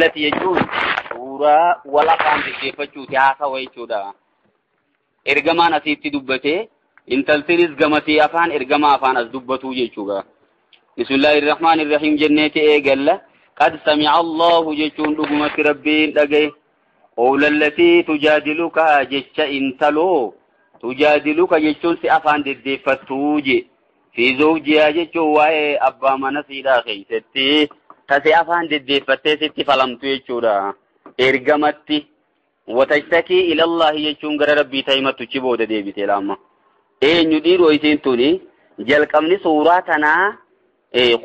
Lati jechuun suuraa wal afaan dhaggeeffachuuti haasawa jechuudha. Ergamaan asitti dubbate intaltinis gamasii afaan ergamaa afaan as dubbatu jechuudha. Bismillahirrahmanirrahiim jenneeti eegalla. Qad sami'a Allahu jechuun dhugumatti Rabbiin dhagaye. Qawla allatii tujaadiluka jecha intaloo tujaadiluka jechuun si afaan deddeeffattuu je. Fi zawjihaa jechuun waa'ee abbaa mana siidhaa keessatti tasi afaan deddeeffattee sitti falamtu jechuudha. Ergamatti watashtakii ilallahi jechuun gara Rabbii ta'imattu chi booda deebite laamma. Eenyu dhiiroo isiin tuni jalqabni suuraa tanaa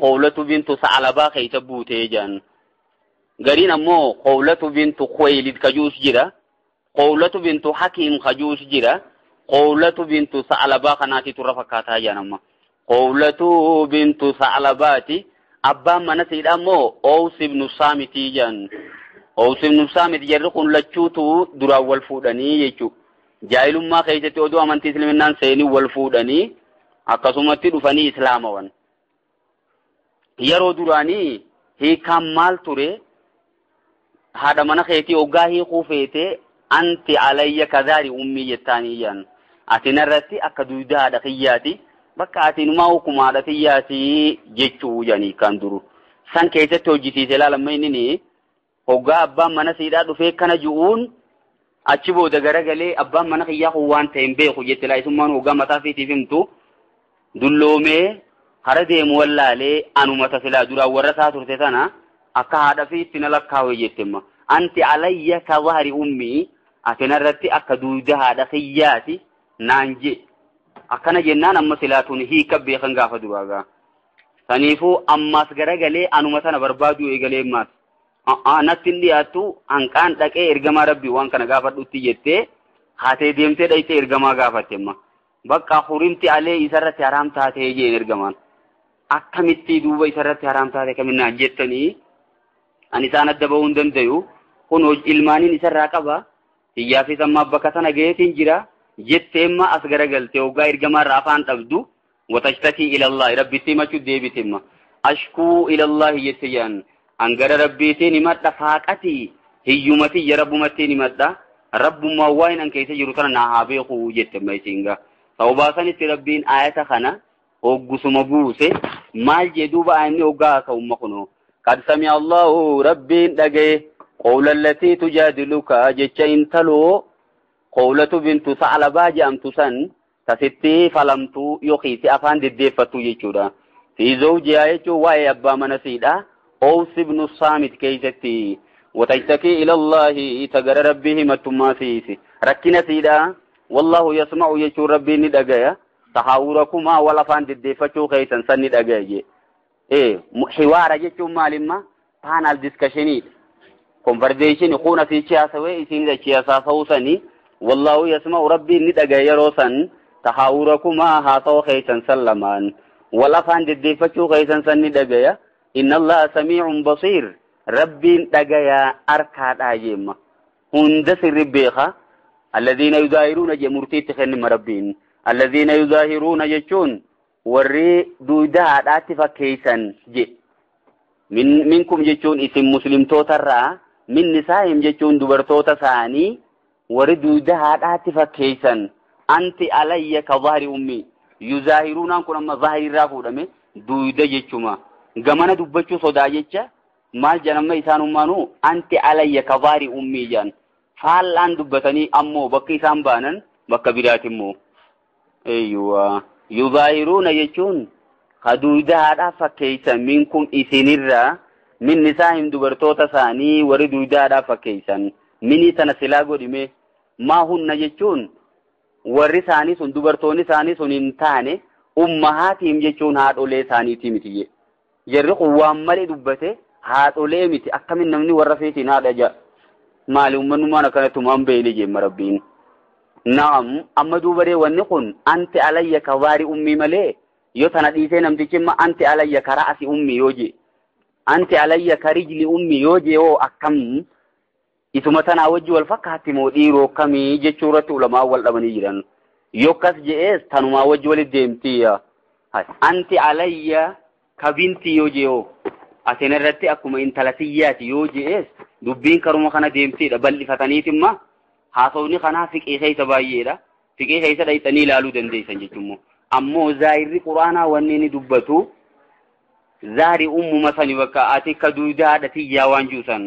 Qawlatu bintu Sa'alabaa keessa buutee jedhan. Gariin ammoo Qawlatu bintu Khuwaylid kajuus jira. Qawlatu bintu Hakiim kajuus jira. Qawlatu bintu Sa'alabaa kanaati turra fakkaataa jedhan amma. Qawlatu bintu Sa'alabaati. Abbaan mana siidha ammoo Ows ibnu Saamitii jedhan. Ows ibnu Saamit jarri kun lachuutu duraan wal fuudhanii jechuudha. Jaahilummaa keessatti oduu amantii islaaminaan seenii wal fuudhanii akkasumatti dhufanii islaamawan. Yeroo duraanii hiikaan maal ture haadha mana keetii hoggaa hiikuu feete anti alayya kazaari ummii jettaanii jedhan. Ati narratti akka duudaa haadha kiyyaati bakka ati numaa hukuma haadha kiyyaati jechuu jedhanii kan duru. San keessatti hojjisiise ilaalamma inni hoggaa abbaan mana siidhaa dhufee kana ju'uun achi booda garagalee abbaan mana kiyyaa kun waan ta'e hin beeku jette laayisummaan hoggaa mataa fiitiif himtu dulloomee hara deemu wallaalee anuma tasilaa duraan warra isaa turte sana akka haadha fiitti na lakkaawe jettemma. Anti alayya ka zahri ummii ati narratti akka duuda haadha kiyyaati naan je. Akkana jennaan amma silaa tun hiika beekan gaafa duraagaa. Saniifuu ammaas garagalee anuma sana barbaaduu eegalee ammaas. Natti hin dhiyaattu hanqaan dhaqee ergamaa Rabbii waan kana gaafadhutti jettee haatee deemtee dhayitee ergamaa gaafatte amma. Bakka hurimti alee isarratti haraam taatee jeen ergamaan. Akkamitti duuba isarratti haraam taate kaminnaan jettanii ani isaan adda bahuu hin dandayu. Kun ilmaaniin isarraa qaba. Hiyyaafis amma bakka sana gaheetiin jira. Jettee amma as garagaltee hoggaa ergamaarraa afaan dhabdu watashtakii ilallahi rabbitti himachuu deebite amma. Ashkuu ilallahi jette jedhan. An gara Rabbiitiin himadha faaqatii hiyyumatii ya Rabbumattiin himadha. Rabbummaa waan an keessa jiru tana naa haa beeku jette amma isiin gaa. Sababaa sanitti Rabbiin ayata kana hoggusuma buuse maal jee duuba ayanni hoggaa haasa'umma kunoo. Qad sami'a Allahu Rabbiin dhagaye qawla allatii tujaadiluka jecha intaloo Qawlatu bintu Sa'alabaa jedhamtu san tasitti falamtuu yookiin si afaan deddeeffattu jechuudha. Fi zawjihaa jechuun waa'ee abbaa mana siidha. Ows ibnu Saamit keessatti watashtakii ilallahi ta gara Rabbii himattummaa siisi. Rakkina siidha. Wallahu yasma'u jechuun Rabbiin ni dhagaya. Tahaawurakumaa wal afaan deddeeffachuu keessan san ni dhagaya jee. Hiwaara jechuun maalimma? Panel discussionidha. Conversation kun asichi haasawee isiin achi haasawuu sanii. Wallahu yasma'u Rabbiin ni dhagaya yeroo san tahaawurakumaa haasawa keessan san lamaan. Wal afaan deddeeffachuu keessan san ni dhagaya. Inna Allaha samii'un basiir. Rabbiin dhagayaa arkaadhaa jeemma. Hunda sirri beeka. Alladhiina yuzaahiruuna jee murtiitti kennima Rabbiin. Alladhiina yuzaahiruuna jechuun warri duudaa haadhaatti fakkeessan je. Minkum jechuun isin muslimtootarraa min nisaa'im jechuun dubartoota isaanii warri duudaa haadhaatti fakkeessan. Anti alayya ka zahri ummi. Yuzaahiruunaan kun amma zahiriirraa fuudhame duuda jechuma. Gamana dubbachuu sodaa jecha maal jedhan amma isaanummaanuu anti alayya ka zahri ummii jedhan. Faallaan dubbatanii ammoo bakka isaan baanan bakka biraati immoo. Eeyyuwa. Yuzaahiruuna jechuun ka duudaa haadhaa fakkeessan minkum isinirraa min nisaa'im dubartoota isaanii warri duudaa haadhaa fakkeessan. Minii tana silaa godhime maa hunna jechuun warri isaanii sun dubartoonni isaanii sun hin taane ummahaatiim jechuun haadholee isaaniitii miti jee. Jarri kun waan malee dubbate haadholee miti akkamin namni warra feetiin haadha ja'a. Maali uummanummaan akkanatti waan beeyne jeemma Rabbiin. Naam amma duubaree wanni kun anti alayya ka zaari ummii malee yoo tana dhiisee namtichi imma anti alayya ka ra'asi ummii yoo jee. Anti alayya ka rijli ummii yoo jee hoo akkam isuma tanaa wajji wal fakkaatti moo dhiiroo kamii jechuu irratti ulamaa wal dhabanii jiran. Yoo akkas je'ees tanumaa wajji walitti deemtii. Anti alayya ka binti yoo jee hoo asin irratti akkuma intala tiyyaati yoo je'ees Dubbiin karuma kana deemteedha bal'ifataniitimma haasawni kanaa fiqee keessa baay'eedha. Fiqee keessa dhayxanii ilaaluu dandeessan jechuun ammoo zaahirri quraanaa wanni inni dubbatu zaahiri ummuma sani bakka ati akka duudaa haadha tiyyaa waan juusan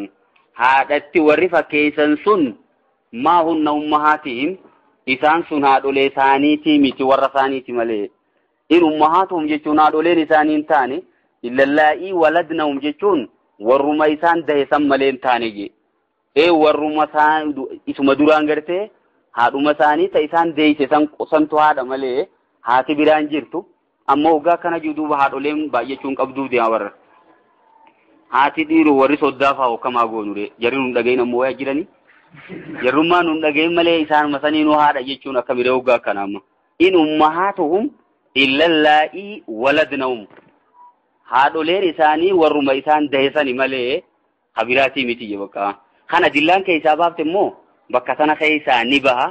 haadhatti warri fakkeessan sun maa hunna ummahaatihim isaan sun haadholee isaaniitii miti warra isaaniiti malee in ummahaatuhum jechuun haadholeen isaanii hin taane illallaa'ii waladnahum jechuun warruma isaan dahe san malee hin taane je ee warruma isaan isuma duraan gartee haadhuma isaanii ta isaan deeyse san santu haadha malee haati biraan jirtu ammoo hoggaa kana jiru duuba haadholeen baay'achuun qabduu deema warra haati dhiiru warri soddaa fa'aa hokkamaa goonure jarri nun dhagahin ammoo wayaa jiranii jarrummaa nun dhagahin malee isaanuma saniinuu haadha jechuun akka miree hoggaa akkana amma in ummahaatuhum illallaa'ii waladnahum haadholeen isaanii warruma isaan dahe sani malee habiraatii miti je bakka kana dillaan keessaa baafte immoo bakka sana keessaa ni baha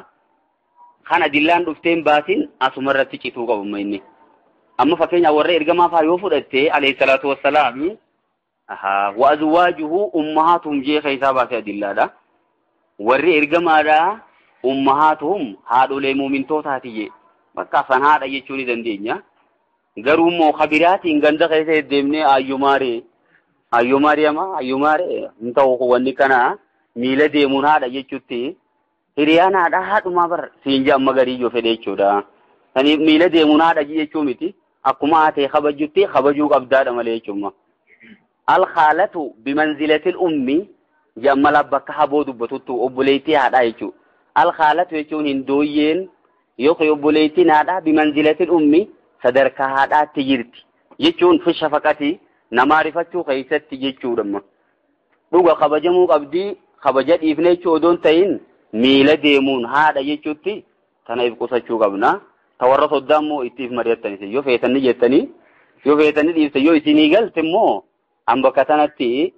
kana dillaan dhufteen baasin asuma irratti cituu qabuma inni amma fakkeenya warra ergamaa faa yoo fudhatte alayhi salaatu wassalaam wa azwaajuhu ummahaatuhum jee keessaa baase adillaadha warri ergamaadha ummahaatuhum haadholee muumintootaati jee bakka san haadha jechuu ni dandeenya garuu immoo kabiraatiin ganda keessa deemnee ayyumaaree ayyumaariyama ayyumaaree hin ta'u wanni kana miila deemuun haadha jechuutti hiriyaan haadha haadhumaa bar siin jee amma garii yoo fedhe jechuudha. Saniif miila deemuun haadha jechuu miti akkuma haatee kabajutti kabajuu qabdaadha malee jechuudha. Alkhaalatu bimanzilatil ummi jammala bakka haboo dubbatuttu obboleettii haadhaa jechuudha. Alkhaalatu jechuun hin dooyyeen yookiin obboleettiin haadhaa bimanzilatil ummi sadarkaa haadhaatti jirti jechuun fi shafaqati namaa rifachuu keessatti jechuudha. Dhuga kabajamuu qabdii kabaja dhiifne jechuu odoon ta'in miila deemuun haadha jechuutti tana if qusachuu qabna. Ta warra soddaa immoo ittiif mari'attanis yoo feetanni jettanii yoo feetanni dhiifte yoo isinii galte immoo an bakka sanatti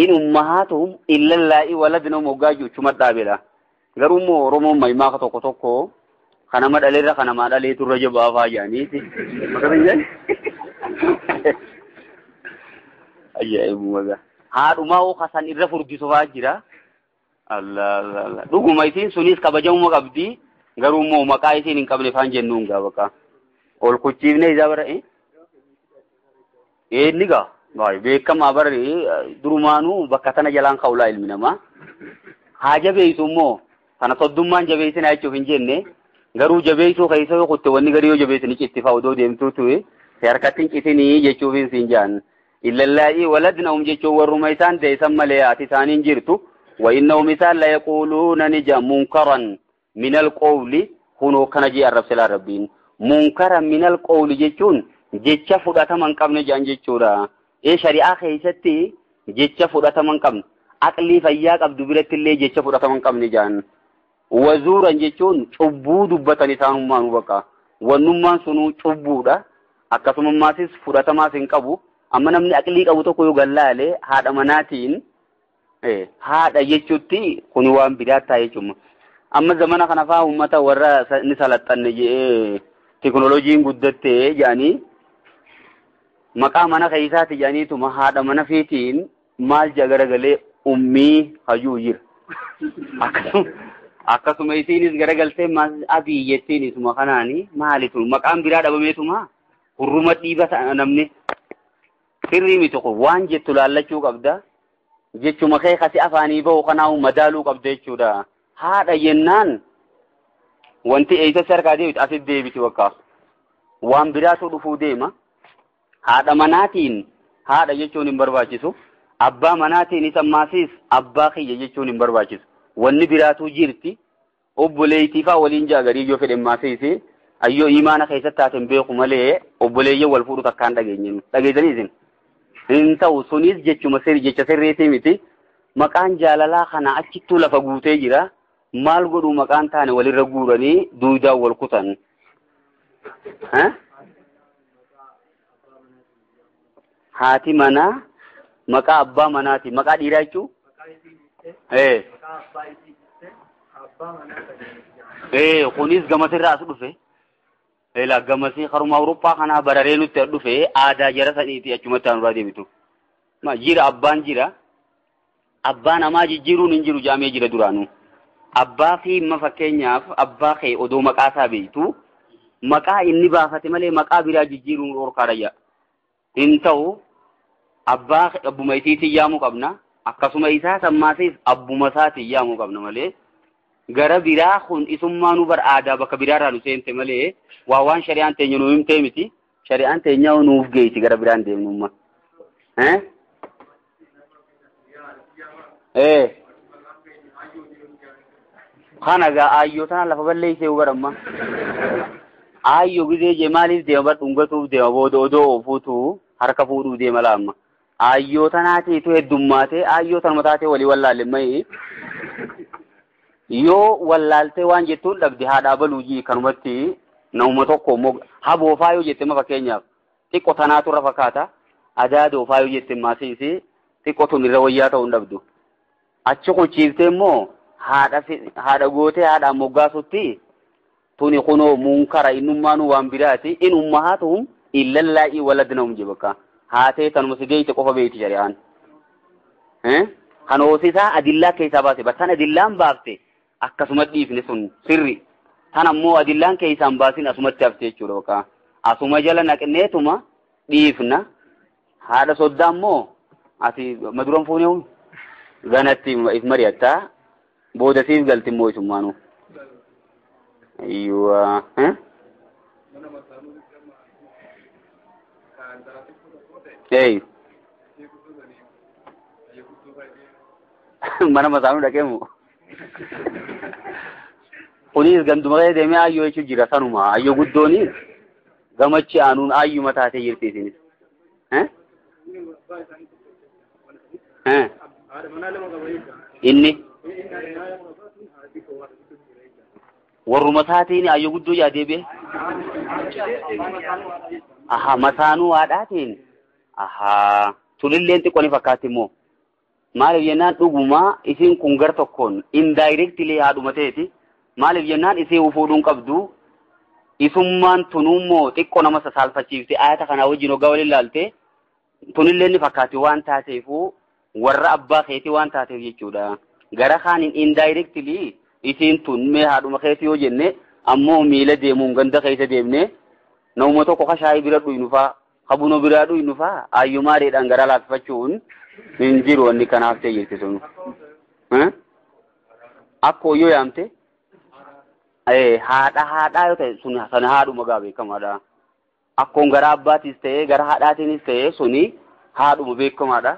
in ummahaatuhum illallaa'ii waladnahum hoggaa jechuuma dhaabedha. Garuu immoo Oromoon maimaaka tokko tokko kanama dhaleerra kanamaa dhaleetu irra jabaa faa jedhaniiti. Akkasuma jedhani. Ajaa'ibuma haadhumaa hoo kasan irra furdisu faa jira. Allah Allah Allah. Dhuguma isiin sunis kabajamuma qabdi garuu immoo maqaa isiin hin qabne faan jennuun gaa bakka. Ol kuchiifne isaa bara inni gaa beekamaa bara durumaanuu bakka tana jalaan ka'ulaa ilmi namaa. Haa jabeessu immoo kana soddummaan jabeessina jechuuf hin jenne garuu jabeessuu keessa yoo kutte wanni garii yoo jabeessini citti fa'aa odoo deemtuu ture harkatti hin citinii jechuuf hin siin jaan. Illallaa'ii waladnahum jechuun warruma isaan deessan malee haati isaaniin jirtu. وإنهم مثال لا يقولون نجا منكرا من القول هنو كان جي الرب سلا ربين منكرا من القول جيتون جيتشا فداتا من قبل جان جيتشورا اي شريعة خيستي جيتشا فداتا من قبل عقلي فياك عبد برت اللي جيتشا فداتا من قبل جان وزورا جيتون چبو دبتا نسان ما نوبكا ونمان سنو چبودا akkasuma maasis fudhatamaas hin qabu amma namni aqlii qabu tokko yoo gallaale haadha manaatiin haadha jechuutti kun waan biraa ta'a jechuudha. Amma zamana kana fa'aa uummata warra ni salaxanne jedhee teekinooloojiin guddattee jedhanii maqaa mana keessaati jedhaniituma haadha mana fiitiin maal jedha garagalee ummii hayyuu jira. Akkasuma isiinis garagaltee maal abii jettiin isuma kanaani maali tun maqaan biraa dhabameetuma hurruma dhiiba namni sirrii miti kun waan jettu laallachuu qabda. Jechuma kee kasi afaanii bahu kanaahu madaaluu qabda jechuudha. Haadha jennaan wanti eessatti harkaa deebitu asitti deebiti bakka. Waan biraatu dhufuu deema. Haadha manaatiin haadha jechuun hin barbaachisu. Abbaa manaatiin isa maasiis abbaa kiyya jechuun hin barbaachisu. Wanni biraatu jirti. Obboleettii fa'aa waliin jaagarii yoo fedhan maasiisi. Ayyoo imaana keessatti taateen beeku malee obboleeyyan wal fuudhu takkaan dhageenye. Dhageessanii isin? Hin ta'u sunis jechuma sirrii jecha sirriitii miti. Maqaan jaalalaa kana achittuu lafa guutee jira. Maal godhu maqaan taane walirra guuranii duudaan wal kutan. Haati manaa maqaa abbaa manaati. Maqaa dhiiraa jechuu? Kunis gamasirraa as dhufe. Ela gamasii haruma Awurooppaa kanaa bararee nutti dhufe aadaa jara saniiti achumatti aanuraa deebitu. Ma jira abbaan jira. Abbaa namaa jijjiiruun hin jiru jaamee jira duraanuu. Abbaa fi himma fakkeenyaaf abbaa kee odoo maqaa isaa beektu maqaa inni baafate malee maqaa biraa jijjiiruun dhorkaadha jedha. Hin ta'u abbaa abbuma isiitiin yaamuu qabna. Akkasuma isaa sammaasiif abbuma isaatiin yaamuu qabna malee gara biraa kun isummaanuu bar aadaa bakka biraarraa nu seente malee waa waan shari'aan teenya nu himtee miti. Shari'aan teenya nuuf geessi gara biraan deemnumma. Kana gaa aayyoo tana lafa balleessee hubaramma. Aayyoo gizee jee maaliif deema bar dhungatuuf deema booda odoo oofuutu harka fuudhuu deema laamma. Aayyoo tanaatiitu heddummaatee aayyoo tanuma taatee walii wallaalle mayi. Yoo wallaaltee waan jettuun dhabde haadhaa baluu jii kanumatti namuma tokko immoo haboofaa yoo jette ma fakkeenyaaf xiqqoo tanaatu irra fakkaata. Adaadoo yoo jette maasiisi xiqqoo tun irra wayyaa ta'uu hin dhabdu. Achi kuchiiftee immoo haadha gootee haadhaan moggaasutti tuni kunoo munkara innummaanuu waan biraati in ummahaatuhum illallaa'i waladnahum je bakka haatee tanuma si geeyte qofa beeyti shari'aan. Kan hoosisaa adillaa keessaa baase bakkaan adillaan baafte akkasuma dhiifne sun sirri. Tan ammoo adillaan keessaan baasin asumatti hafte jechuudha bakka. Asuma jala naqneetuma dhiifna. Haadha soddaa immoo ati maduran fuunee ganatti if mari'attaa booda siif galti immoo isummaanuu. Ayyuwa. Mana masaanuu dhaqeemu. Kunis ganduma kee deemee aayyoo jechuun jira sanuma aayyoo guddoonis gamachi aanuun aayyuma taatee jirti isinis. Inni warruma isaatiin aayyoo guddoo yaa deebi'e. Aha masaanuu haadhaatiin aha tulilleen xiqqoo ni fakkaatti immoo. Maaliif jennaan dhugumaa isiin kun gar tokkoon indirectly haadhuma ta'eeti. Maaliif jennaan isii fuudhuun qabdu isummaan tunuummoo xiqqoo nama sasaalfachiifte ayata kanaa wajjin hoggaa waliin laalte tunillee ni fakkaatti waan taateefu warra abbaa keetii waan taateef jechuudha. Gara kaaniin indirectly isiin tun mee haadhuma keetii yoo jenne ammoo miila deemuun ganda keessa deemne namuma tokko ka shaayii bira dhuynu faa ka buna biraa dhuynu faa ayyumaareedhaan gara laaffachuun hin jiru wanni kanaaf ta'e jirti sun. Akkoo yoo yaamte haadha haadhaa yoo ta'e sun sana haadhuma gaa beekamaadha. Akkoon gara abbaatis ta'e gara haadhaatiinis ta'e suni haadhuma beekamaadha.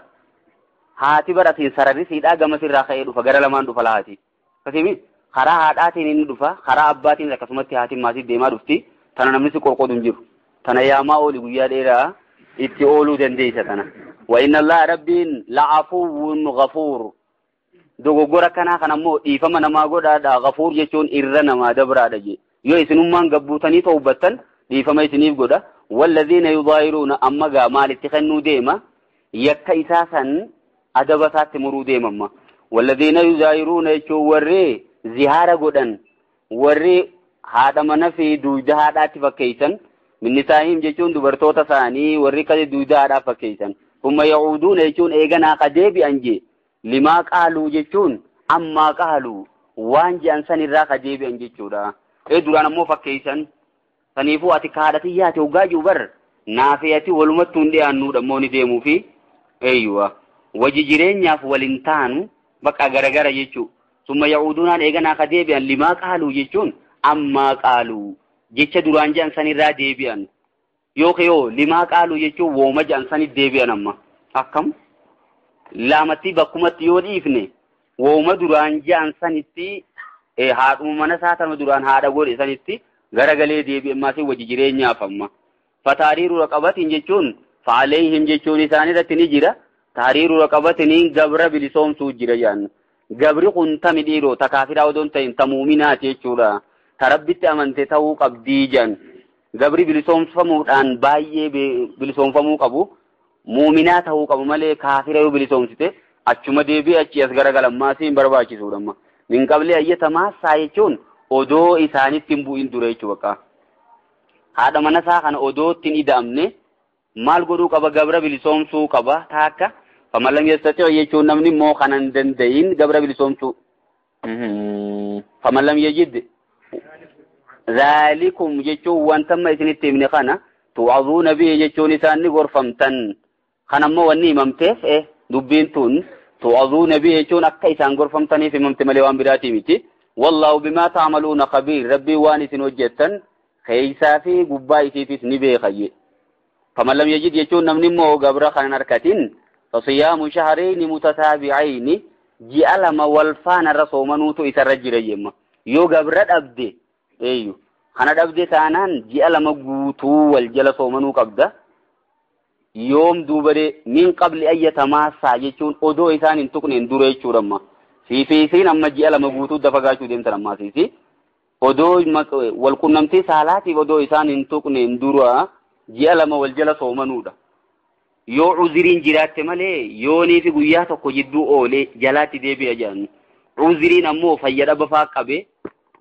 Haati baratiin sararri siidhaa gama sirraa ka'ee dhufa gara lamaan dhufa lahaati. Akkasimi karaa haadhaatiin inni dhufa karaa abbaatiin akkasumatti haatiin maatii deemaa dhufti. Tana namni si qorqodu hin jiru. Tana yaamaa ooli guyyaa dheeraa itti ooluu dandeessa tana. Wa inna Allaha rabbiin la'afuwwun ghafuur. Dogoggora kanaa kan ammoo dhiifama namaa godhaadha. Ghafuur jechuun irra namaa dabraadha jee. Yoo isinummaan gabbuutanii tawbattan dhiifama isiniif godha. Walladhiina yudaahiruuna amma gaa maalitti kennuu deema yakka isaa san adaba isaatti muruu deemamma. Walladhiina yudaahiruuna jechuun warri zihaara godhan warri haadha mana fi duuda haadhaatti fakkeessan min nisaa'ihim jechuun dubartoota isaanii warri kale duuda haadhaa fakkeessan. Thumma yacuuduuna jechuun eeganaa qadeebi'an jee limaa qaaluu jechuun ammaa qaaluu waan je'an san irraa qadeebi'an jechuudha. Duraan ammoo fakkeessan saniifuu ati kaadhati yaate hoggaa jiru bar naafee ati walumattuu hin dhiyaannuudha immoo ni deemuufi eeyyuwa waji jireenyaaf walin taanu bakka garagara jechuu. Summa yacuuduunaan eeganaa qadeebi'an limaa qaaluu jechuun ammaa qaaluu jecha duraan je'an san irraa deebi'an. Yookiin yoo limaa qaaluu jechuun wooma je'an sanit deebi'an amma. Akkam? Laamatti bakkumatti yoo dhiifne wooma duraan je'an sanitti haadhuma mana isaa tanuma duraan haadha godhe sanitti garagalee deebi'e maasii waji jireenyaaf amma. Fataariiru raqabatiin jechuun fa'aleehim jechuun isaan irratti ni jira. Taariiru raqabatiin gabra bilisoomsuu jira jedhan. Gabri kun tami dhiiroo ta kaafiraa odoo hin ta'in ta muuminaati jechuudha. Ta rabbitti amante ta'uu qabdii jedhan. Gabri bilisoomfamuudhaan baay'ee bilisoomfamuu qabu. Muuminaa ta'uu qabu malee kaafira yoo bilisoomsite achuma deebi'ee achi as garagalan maasii hin barbaachisuudha amma. Min qablee ayyata jechuun odoo isaanitti hin bu'in dura jechuu bakka. Haadha mana isaa kana odoo itti hin ida'amne maal godhuu qaba gabra bilisoomsuu qaba taakka Faman lam yastati' jechuun namni immoo kanan danda'in gabra bilisoomsuu. Faman lam yajid zaalikum jechuun wanta amma isinitti himne kana tu'azuuna bihi jechuun isaan ni gorfamtan. Kan ammoo wanni himamteef dubbiin tun tu'azuuna bihi jechuun akka isaan gorfamtaniif himamte malee waan biraatii miti. Wallaahu bimaa ta'maluuna khabiir, rabbiin waan isin hojjettan keeysaa fi gubbaa isiitis ni beeka je. Faman lam yajid jechuun namni immoo gabra kanan harkatin fasiyaamu shahrayni mutataabi'ayni ji'a 2 wal faana irra soomanuutu isarra jira jemma. Yoo gabra dhabde eeyyu kana dhabde taanaan ji'a 2 guutuu wal jala soomanuu qabda. Yoom duubaree min qabli an yatamaasaa jechuun odoo isaan hin tuqneen dura jechuudha amma. Siifi isiin amma ji'a 2 guutuu dafa gaachuu deemtan ammaa siifi. Odoo wal qunnamtii saalaatiif odoo isaan hin tuqneen dura ji'a 2 wal jala soomanuudha. Yoo uziriin jiraatte malee yoonii fi guyyaa tokko jidduu oolee jalaatti deebi'a jedhan. Uziriin ammoo fayyadhaba faa qabe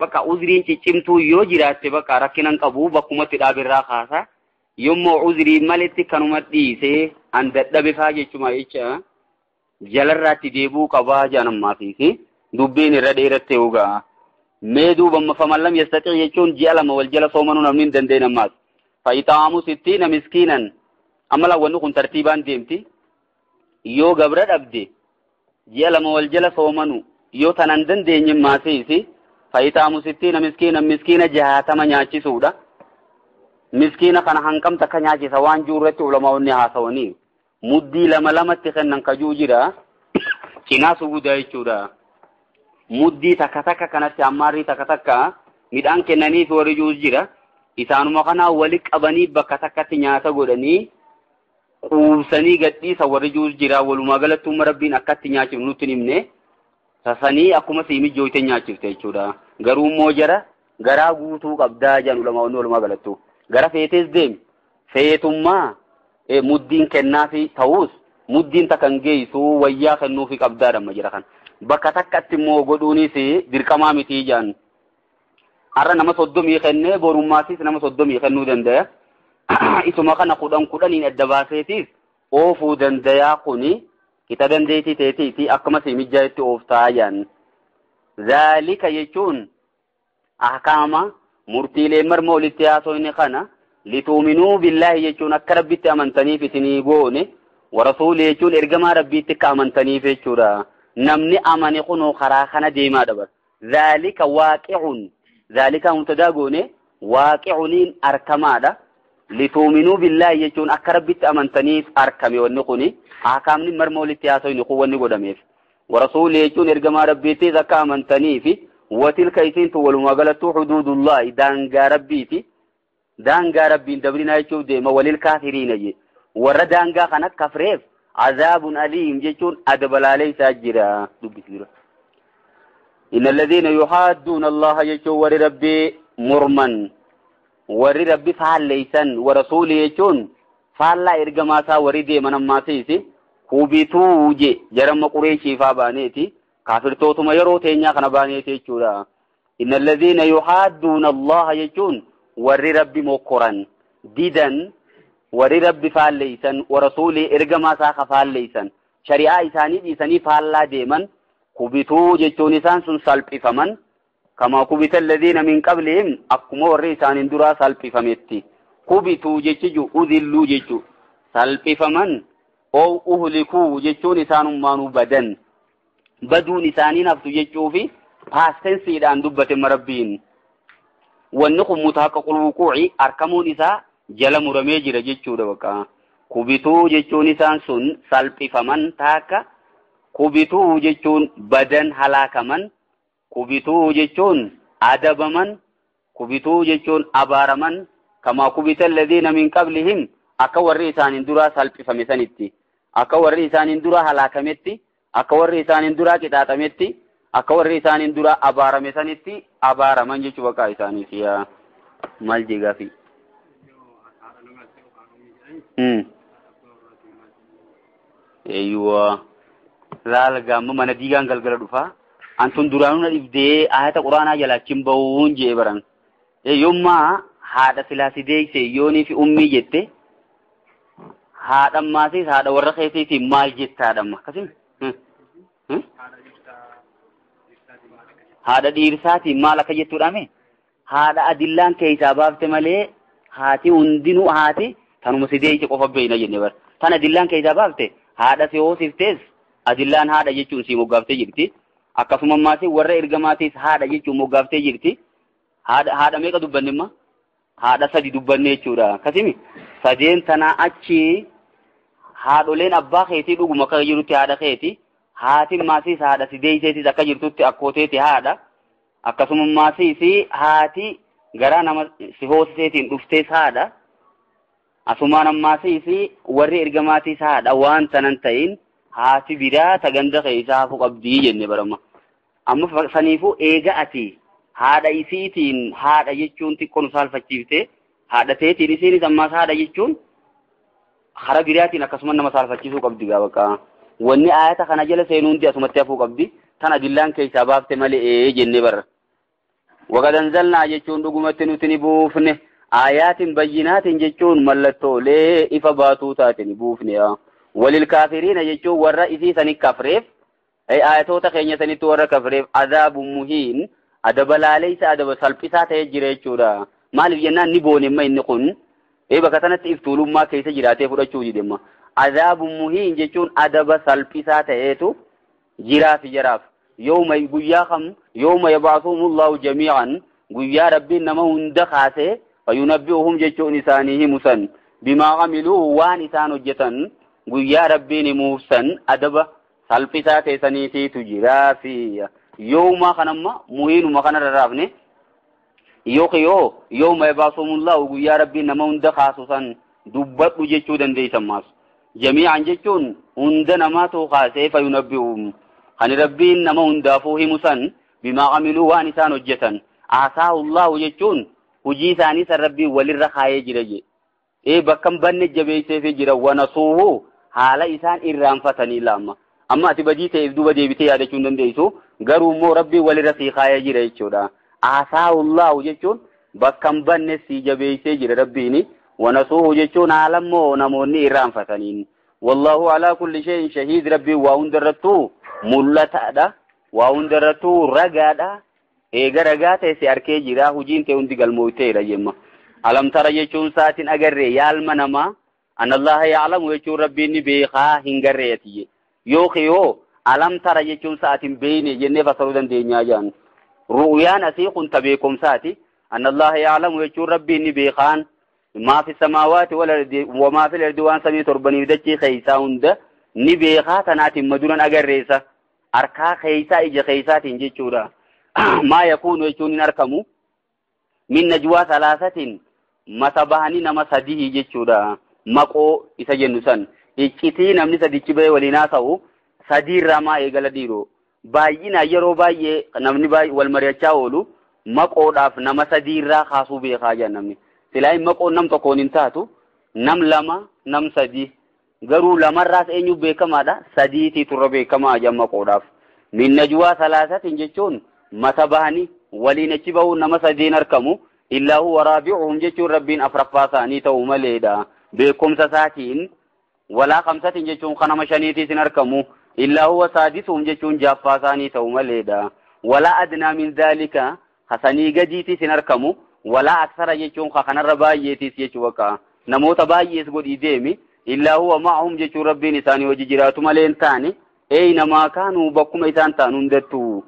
bakka uziriin ciccimtuu yoo jiraatte bakka rakkinan qabu bakkumatti dhaabirraa kaasa. Yommuu uziriin maletti kanuma dhiisee an dadhabe faa jechuma jecha jalarraatti deebi'uu qabaa jedhan ammaa fi dubbiin irra dheeratte hogaa. Mee duuba amma faman lam yastati' jechuun ji'a 2 wal jala soomanuu namni hin dandeenye ammaas. Fa'itaamu sittiina miskiinan amma laawwanni kun tartiibaan deemti. Yoo gabra dhabde ji'a 2 wal jala soomanu yoo tanan dandeenye maasiisi fa'itaamu sittiina miskiinan miskiina 60 nyaachisuudha. Miskiina kana hanqam takka nyaachisa waan jiru irratti ulamaa'onni haasawanii muddii 2 lamatti kennan kajuu jira cinaa sugudaa jechuudha. Muddii takka takka kanatti ammaarrii takka takka midhaan kennaniif warri jiru jira. Isaanuma kanaa wali qabanii bakka takkatti nyaata godhanii quubsanii gadhiisa warri jiru jira. Walumaa galatti umma rabbiin akkatti nyaachifnu nutti hin himne sasanii akkuma siimii jooyte nyaachifte jechuudha. Garuu immoo jara garaa guutuu qabdaa jedhan ulamaa'onni walumaa galattu. Gara feetees deemi feetummaa muddiin kennaafi ta'us muddiin takka hin geessu wayyaa kennuufi qabdaa dhamma jira kan. Bakka takkatti immoo godhuunis dirqamaa miti jedhan. Har'a nama 30 kennee borummaasis nama 30 kennuu danda'a. Isuma kana 10 10 adda baaseetiif oofuu danda'a kuni qixa dandeettii teetiiti akkuma siimijjaa itti ooftaa jedhan. Zaalika jechuun ahkaama murtiilee marma olitti haasofne kana lituuminuu billaahi jechuun akka rabbitti amantaniif isinii goone warasuuli jechuun ergamaa rabbiitti akka amantaniif jechuudha. Namni amane kunoo karaa kana deemaa dabar. Zaalika waaqi'un zaalika mubtadaa goone waaqi'uniin arkamaadha. Lituuminuu billaahi jechuun akka rabbitti amantaniif arkame wanni kuni ahkaamni marma olitti haasofne kun wanni godhameef. Warasuuli jechuun ergamaa rabbiittis akka amantaniif watilka isiintu walumaa galattuu xuduudullaahi daangaa rabbiiti. Daangaa rabbiin dabrinaa jechuuf deema walil kaafiriina je. Warra daangaa kana kafreef azaabun aliim jechuun adabalaalee isaa jira. Dubbisi dura. Inna alladhiina yuhaadduuna Allaha jechuun warri rabbii morman warri rabbi faalleeysan wa rasuuli jechuun faallaa ergamaa isaa warri deeman ammaasiisi hubituu je jaramma Qureeshii faa baaneeti kaafirtootuma yeroo teenyaa kana baaneeti jechuudha. Inna alladhiina yuhaadduuna Allaha jechuun warri rabbi mokkoran didan warri rabbi faalleeysan wa rasuulii ergamaa isaa ka faalleeysan shari'aa isaanii dhiisanii faallaa deeman kubituu jechuun isaan sun salphifaman kama kubita alladhiina min qablihim akkuma warri isaaniin duraa salphifametti. Kubituu jechi udhilluu jechu salphifaman oo uhlikuu jechuun isaanummaanuu badan baduun isaanii naftu jechuufi paastensiidhaan dubbate rabbiin. Wanni kun mutahaqqaqul wuquuci arkamuun isaa jala muramee jira jechuudha bakka. Kubituu jechuun isaan sun salphifaman taakka kubituu jechuun badan halaakaman kubituu jechuun adabaman kubituu jechuun abaaraman kama kubita alladhiina min qablihim akka warri isaaniin duraa salphifame sanitti akka warri isaaniin duraa halaakametti akka warri isaaniin duraa qixaaxametti akka warri isaaniin duraa abaarame sanitti abaaraman jechuu bakka isaaniif yaa maal jee gaafii. Eeyyuwa laala gaamma mana diigaan galgala dhufaa antun duraanuu na dhibdee ayata quraanaa jalaachiin bahuun jee baran. Yommaa haadha silaa si deeyse yoonii fi ummii jette Haadha maasiis haadha warra keetiitiin maal jettaadha amma akkasim? Haadha dhiirsaatiin maal akka jettuudhaame? Haadha adillaan keessaa baafte malee haati hundinuu haati tanuma si deeyse qofa beeyna jenne bara. Tan adillaan keessaa baafte haadha si hoosiftees adillaan haadha jechuun si moggaaftee jirti. Akkasuma maasii warra ergamaatiis haadha jechuun moggaaftee jirti. Haadha meeqa dubbanne imma? Haadha sadi dubbanne jechuudha. Akkasimi sadeen tanaa achi haadholeen abbaa keetii dhuguma akka jirutti haadha keeti. Haati maasiis haadha si deeyseetis akka jirtutti akkooteeti haadha. Akkasuma maasiis haati garaa nama si hoosiseetiin dhuftees haadha. Asumaan ammaasiis warri ergamaatiis haadha waan tanan ta'in haati biraa ta ganda keessaa hafu qabdii jenne barama. Amma saniifuu eega ati haadha isiitiin haadha jechuun xiqqoo nu saalfachiifte haadha teetiin isiinis ammaas haadha jechuun hara biraatiin akkasuma nama saalfachiisuu qabdi gaa bakka. Wanni ayata kana jala seenuu hundi asumatti hafuu qabdi. Tan adillaan keessaa baafte malee jenne barra. Waqad anzalnaa jechuun dhugumatti nuti ni buufne. Aayaatin bayyinaatin jechuun mallattoolee ifa baatuu taate ni buufne. Walil kaafiriina jechuun warra isii sani kafreef ayatoota keenya sanitti warra kafreef adaabun muhiin adaba laaleysa adaba salphisaa ta'ee jira jechuudha. Maaliif jennaan ni boone inni kun bakka sanatti iftuulummaa keessa jiraatee fudhachuu didemma. Adaabun muhiin jechuun adaba salphisaa ta'eetu jiraafi jaraaf. Yooma guyyaa kam yooma yabaasuhumullahu jamii'an guyyaa rabbiin nama hunda kaasee fayunabbi'uhum jechuun isaanii himu san bimaa amiluu waan isaan hojjetan guyyaa rabbiin himuuf san adaba salphisaa ta'e saniitiitu jiraafi. Yooma kanamma muhiinuma kana rarraafne yookiin yooma yabaasuhumullahu guyyaa rabbiin nama hunda kaasu san dubbadhu jechuu dandeessan maas. Jamii'an jechuun hunda namaatu kaasee fayunabbi'uhum kan rabbiin nama hundaafuu himu san bimaa amiluu waan isaan hojjetan. Asaahullahu jechuun hojii isaanii san rabbiin walirra kaayee jira je. Bakka hin banne jabeesseefii jira wanasuuhu haala isaan irraanfatanii laama. Amma ati badii ta'eef duuba deebitee yaadachuu hin dandeessu garuu immoo rabbiin walirra sii kaayee jira jechuudha. Asaahullahu jechuun bakka hin banne sii jabeessee jira rabbiini. Wanasuuhu jechuun haala immoo namoonni irraanfataniin. Wallahu alaa kulli shay'in shahiid rabbiin waa hundarrattuu mul'ataadha. Waa hundarrattuu ragaadha. Eega ragaa ta'e si arkee jira hojiin ta'e hundi galmoofteera jemma. Alam tara jechuun saatiin agarree yaalma namaa anallaha ya'lamu jechuun rabbiin ni beekaa hin garreeti. Yookiin yoo alam tara jechuun sa'aatiin beeyne jennee fasaruu dandeenyaa jaan. Ru'yaan asii kun ta beekumsaati. Anallaha ya'lamu jechuun rabbiin ni beekaan maa fi samaawaati wamaa fi ardi waan samii torbaniif dachii keessaa hunda ni beekaa tanaatiin maduran agarreessa. Harkaa keessaa ija keessaatiin jechuudha. Maa yakuunu jechuun hin argamu. Min najwaa salaasatiin mata bahanii nama sadii jechuudha. Maqoo isa jennu san. Iccitii namni sadichi bahee waliin haasa'u sadiirraa maa eegala dhiiroo. Baay'inaan yeroo baay'ee namni wal mari'achaa oolu maqoodhaaf nama sadiirraa kaasuu beekaa jaan namni. Silaa maqoon nam tokkoon hin taatu nam lama nam sadii. Garuu lamarraas eenyu beekamaadha sadiitii turre beekamaa jaan maqoodhaaf. Min najwaa salaasatiin jechuun mata bahanii waliin achi bahuun nama sadiin argamu illaa huwa raabi'uhum jechuun rabbiin afraffaa isaanii ta'uu maleedha. Beekumsa isaatiin walaa khamsatiin jechuun kan nama shaniitiis hin argamu illaa huwa saadisuhum jechuun jaaffaa isaanii ta'uu maleedha. Walaa adnaa min dhaalika hasanii gadiitiis hin argamu walaa aksara jechuun kanarra baay'eetiis jechuu bakka namoota baay'ees godhii deemi illaa huwa ma'ahum jechuun rabbiin isaanii hojii jiraatu malee hin taane eeynamaa kaanuu bakkuma isaan ta'an hundattuu.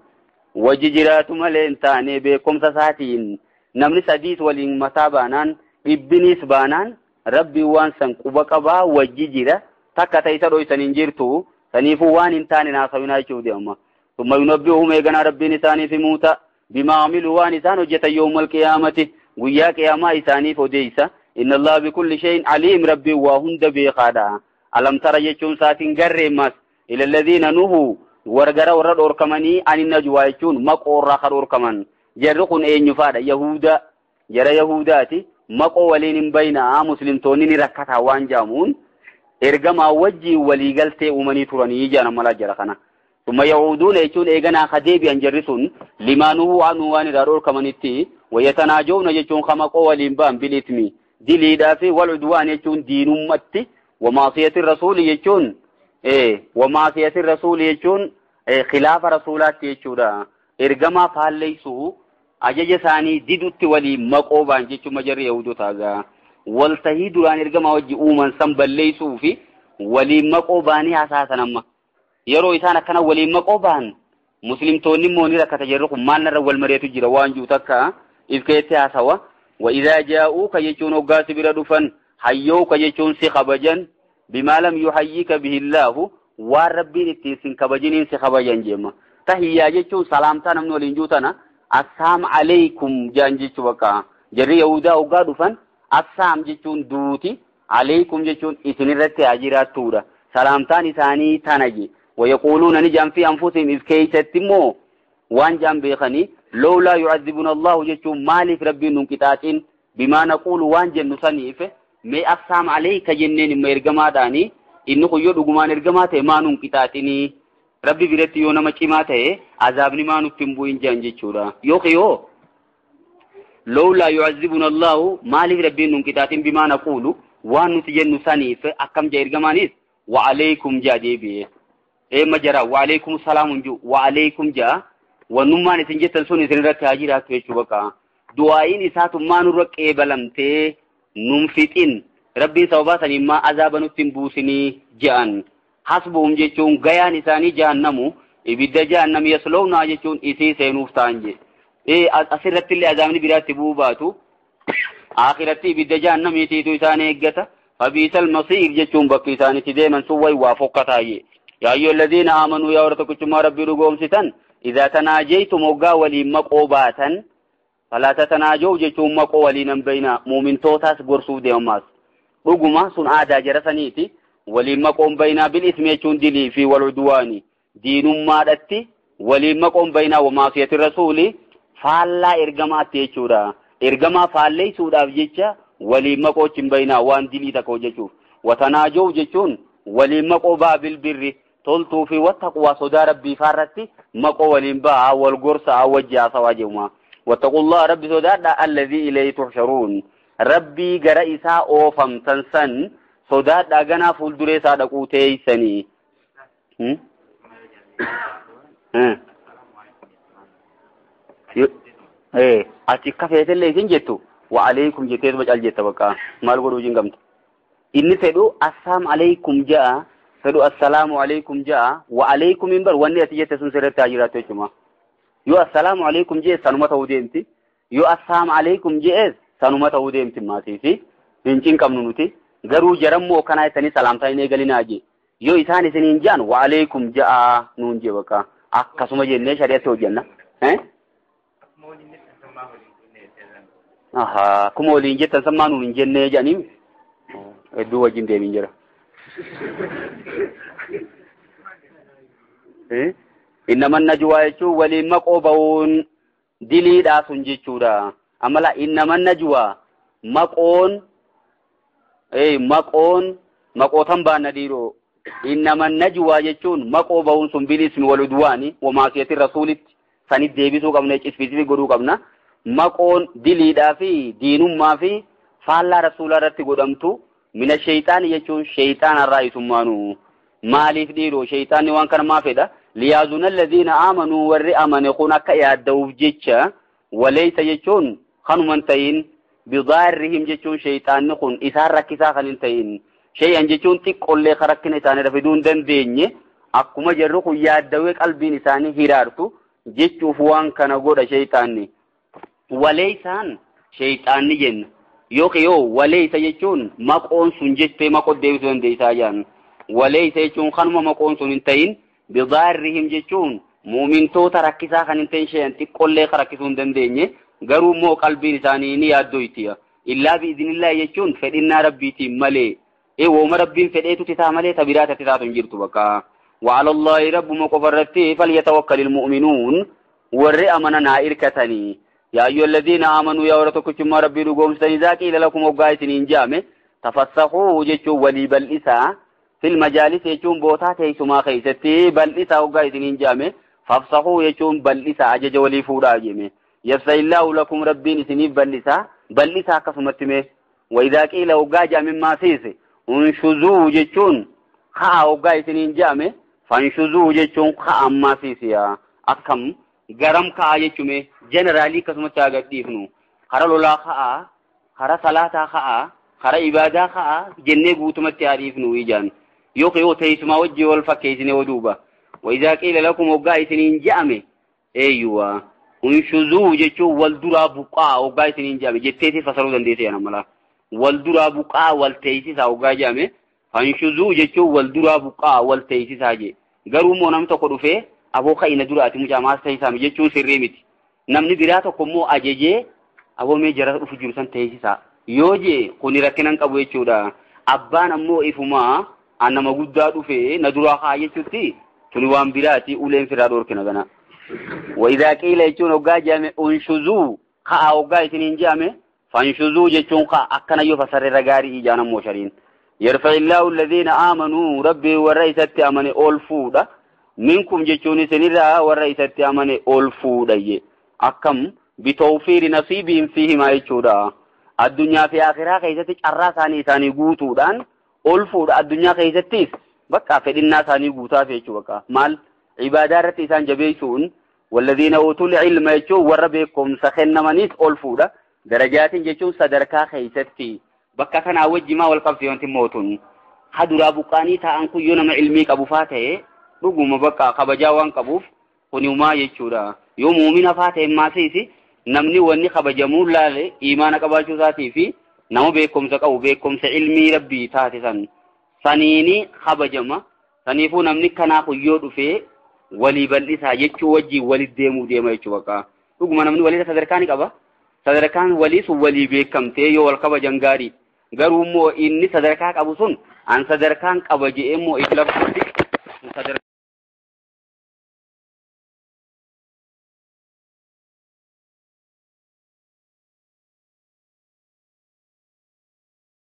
Wajji jiraatu malee hin taane beekumsa isaatiin namni sadiis waliin mataa baanaan dhibbiniis baanaan rabbiin waan san quba qabaa wajji jira takka ta'e isa dhoysan hin jirtu saniifuu waan hin taane naasawinaa jechuudha amma. Summa yunabbi'uhum eeganaa rabbiin isaaniif himuuta bimaa amiluu waan isaan hojjetan yawmal qiyaamati guyyaa qiyaamaa isaaniif odeessa. Inna Allaha bikulli shay'in aliim rabbiin waa hunda beekaadha. Alam tara jechuun isaatiin garreemmas ila alladhiina nuhuu wargara warra dhoorkamanii ani najwaa jechuun maqoorraa ka dhoorkaman. Jarri kun eenyufaadha? Yahuda jara Yahudaati. Maqoo waliin hin baynaa muslimtoonni ni rakkataa waan jaamuun ergamaa wajjiin waliigaltee uumanii turanii jaan malaa jara kana. Summa yahuduuna jechuun eeganaa ka deebi'an jarri sun limaanuhu anuu waan irraa dhoorkamanitti wayyatanaajoona jechuun ka maqoo waliin ba'an bilitmi diliidhaa fi wal udwaan jechuun diinummatti Wamaasiyati rasuuli jechuun wamaasiyati rasuuli jechuun khilaafa rasuulaatti jechuudha. Ergamaa faalleessuu ajaja isaanii didutti waliin maqoo ba'an jechuun majarri yahudotaa gaa. Waltahii duraan ergamaa wajji uuman san balleessuu fi waliin maqoo ba'anii hasaasan amma. Yeroo isaan akkana waliin maqoo ba'an muslimtoonni immoo ni rakkata jarri kun maal narra wal mareetu jira waan jiru takka if keessatti haasawa. Wa idhaa jaa'uuka jechuun hoggaa si bira dhufan hayyooka jechuun si kabajan bimaa lam yuhayyika bihi illaahu waan rabbiin ittiin sin kabajiniin si kabajan jeema. Tahiyyaa jechuun salaamtaa namni waliin jiru tana assaam alaykum jaan jechuu bakka jarri yahudaa hoggaa dhufan assaam jechuun duuti alaykum jechuun isinirratti haa jiraattuudha. Salaamtaan isaanii tana je. ويقولون نجام في أنفسهم إذ كيستمو وان جام بيخني لولا يعذبنا الله جتو مالف ربي ننكتاتين بما نقول وان جن نسنيف مي أقسام عليك جنين ما إرجما داني إنه يو دغمان إرجما ته ما ننكتاتيني ربي بريت يو نما چما ته عذابني ما نتنبوين جان جچورا يو لولا يعذبنا الله مالف ربي ننكتاتين بما نقول وان نتجن نسنيف أكم جا إرجمانيس وعليكم جاديبي majara wa alaikum salaam ju wa alaikum ja wanummaan isin jettan sun isin irratti haa jiraattu jechuu bakka du'aa'iin isaatummaa nurra qeebalamtee nun fixin rabbiin sababaa saniin maa azaaba nutti hin buusinii je'an hasbuhum jechuun gayaan isaanii jahannamu ibidda jahannam yaslownaa jechuun isii seenuuf ta'an je asirratti illee azaabni biraatti bu'uu baatu akhiratti ibidda jahannamiitiitu isaan eeggata fabiisal masiir jechuun bakki isaanitti deeman sun way waa fokkataaye. يا أيها الذين آمنوا يا ورتكم ربي رقوم ستن إذا تناجيتم وقا ولي مقوباتا فلا تتناجوا جيتم مقو ولينا بين مؤمن توتاس قرصو ديوماس رقما سن آدا جرسانيتي ولي مقوم بين بالإثم يجون دلي في والعدوان دين ما دتي ولي مقوم بين ومعصية الرسول فالا إرقما تيشورا إرقما فالي سودا جيتشا ولي مقو بين وان دلي تكو جيشوف وتناجوا جيشون ولي مقو بالبر toltuu fi wattaqwa sodaa rabbii faarratti maqoo waliin ba'a wal gorsa wajji haasawaa jeuma. Wattaqullaha rabbi sodaadha alladhii ilayhi tuhsharuun rabbii gara isaa oofamtan san sodaadha ganaa fuulduree isaa dhaquu teeysanii. Ati kafeetellee isin jettu wa alaykum jetteetuma cal jetta bakka maal godhuu hin qabdu. Inni fedhu assaam alaykum ja'a fedhu assalaamu alaykum ja'a wa alaykum hin bar wanni ati jette sun sirratti haa jiraattu jechuudha. Yoo assalaamu alaykum jee sanuma ta'uu deemti. Yoo assaam alaykum jee sanuma ta'uu deemti maasiifi hin cinqabnu nuti garuu jarammoo kanaa jettanii salaamtaa hin eegalinaa jee. Yoo isaan isiniin ja'an wa alaykum ja'a nuun jee bakka akkasuma jennee shari'atti hojjenna. Ahaa akkuma waliin jettan sammaa nuun hin jennee jedhanii hedduu wajjin deemin jira. Innama najwaa jechuun waliin maqoo ba'uun diliidhaa sun jechuudha. Amala innama najwaa maqoon maqoon maqootan baanna dhiiroo. Innama najwaa jechuun maqoo ba'uun sun bilismi wal udwaani wa maasiyati rasuulitti sanit deebisuu qabna cisfisifi godhuu qabna. Maqoon diliidhaa fi diinummaa fi faallaa rasuulaa irratti godhamtu mina shayxaani jechuun shayxaana irraa isummaanu. Maaliif dhiiroo shayxaanni waan kana maa fedha? Liyaazuna alladhiina aamanuu warri amane kun akka yaadda'uuf jecha walaysa jechuun kanuman ta'in bidaarrihim jechuun shayxaanni kun isaan rakkisaa kan hin ta'in shay'an jechuun xiqqollee kan rakkina isaanii fiduu hin dandeenye akkuma jarri kun yaaddawee qalbiin isaanii hiraartu jechuuf waan kana godha shayxaanni. Walaysaan shayxaanni jenna. Yookiin yoo walaysa jechuun maqoon sun jettee maqoo deebisuu dandeessaa jedhan. Walaysa jechuun kanuma maqoon sun hin ta'in bidaarrihim jechuun muumintoota rakkisaa kan hin ta'in shay'an xiqqollee kan rakkisuu hin dandeenye garuu immoo qalbiin isaanii ni yaaddoyti. Illaa bi'iznillaahi jechuun fedhinnaa rabbiitiin malee. Wooma rabbiin fedheetu titaa malee tabiraa taatu hin jirtu bakka. وعلى الله رب مقفرته فليتوكل المؤمنون warri amanan haa irkatanii. يا أيها الذين آمنوا يا ورتكم ربي رقوم سنذاك إلى لكم وقايتين جامع تفسخوا جتشو ولي بل إسا في المجالس يجون بوتا تيسما خيستي بل إسا وقايتين جامع فافسخوا يجون بل إسا أجج ولي فورا جمع يفسح الله لكم ربي نسنيف بل إسا بل إسا كسمتمه وإذا قيل وقاجا مما سيسي Unshuzuu jechuun ka'a hoggaa isiniin je'ame fanshuzuu jechuun ka'a ammaasiisiya. Akkam garam ka'a jechume jeneraalii akkasumatti haa gadhiifnu. Kara lolaa ka'a, kara salaataa ka'a, kara ibaadaa ka'a jennee guutumatti haa dhiifnu ijaan. Yoo teessumaa wajjii wal fakkeessine duuba. Wa qiila lakum hoggaa isiniin je'ame eeyyuwa. Unshuzuu jechuun wal duraa buqaa hoggaa isiniin je'ame jetteetii fasaruu dandeesse yana mala. Wal duraa buqaa wal teessisaa hoggaa je'ame fanshuzuu jechuun wal duraa buqaa wal teessisaa jee. Garuu immoo namni tokko dhufee aboo ka'ina duraati mucaa maas teessisaami jechuun sirrii miti. Namni biraa tokko immoo ajajee aboo mee jara dhufu jiru san teessisaa. Yoo jee kuni rakkina hin qabu jechuudha. Abbaan ammoo ifumaa an nama guddaa dhufee na duraa kaa jechuutti tuni waan biraati uleen firaa dhoorkina gana. Wa qiila jechuun hoggaa je'ame unshuzuu ka'a hoggaa isiniin je'ame fanshuzuu jechuun ka'a akkana yoo fasarreerra gaarii ijaan ammoo shariin. Yarfa'illaahu alladhiina aamanuu rabbii warra isatti amane ol fuudha. Minkum jechuun isinirraa warra isatti amane ol fuudha je. Akkam bitawfiiri nasiibiin fiihimaa jechuudha. Addunyaa fi akhiraa keessatti carraa isaanii isaanii guutuudhaan ol fuudha. Addunyaa keessattis bakka fedhinnaa isaanii guutaaf jechuu bakka maal ibaadaa irratti isaan jabeessuun walladhiina utul ilma jechuun warra beekumsa kennamaniis ol fuudha. Darajaatiin jechuun sadarkaa keessatti bakka kanaa wajji maa wal qabsi wanti mootun haduraa buqqaanii taa'an kun yoo nama ilmii qabu faa ta'e dhuguma bakka kabajaa waan qabuuf kuni jechuudha. Yoo muumina faa ta'e maasiisi namni wanni kabajamuu laale imaana qabaachuu isaatii fi nama beekumsa qabu beekumsa ilmii rabbii taate san saniini kabajama. Saniifuu namni kanaa kun yoo dhufee walii bal'isaa jechuu wajjin walit deemuu deema jechuu bakka. Dhuguma namni walii sadarkaa ni qaba. Sadarkaan walii sun walii beekamtee yoo wal kabajan gaarii. Garuu immoo inni sadarkaa qabu sun an sadarkaan qaba je'ee immoo itti labsuutti sadarkaa.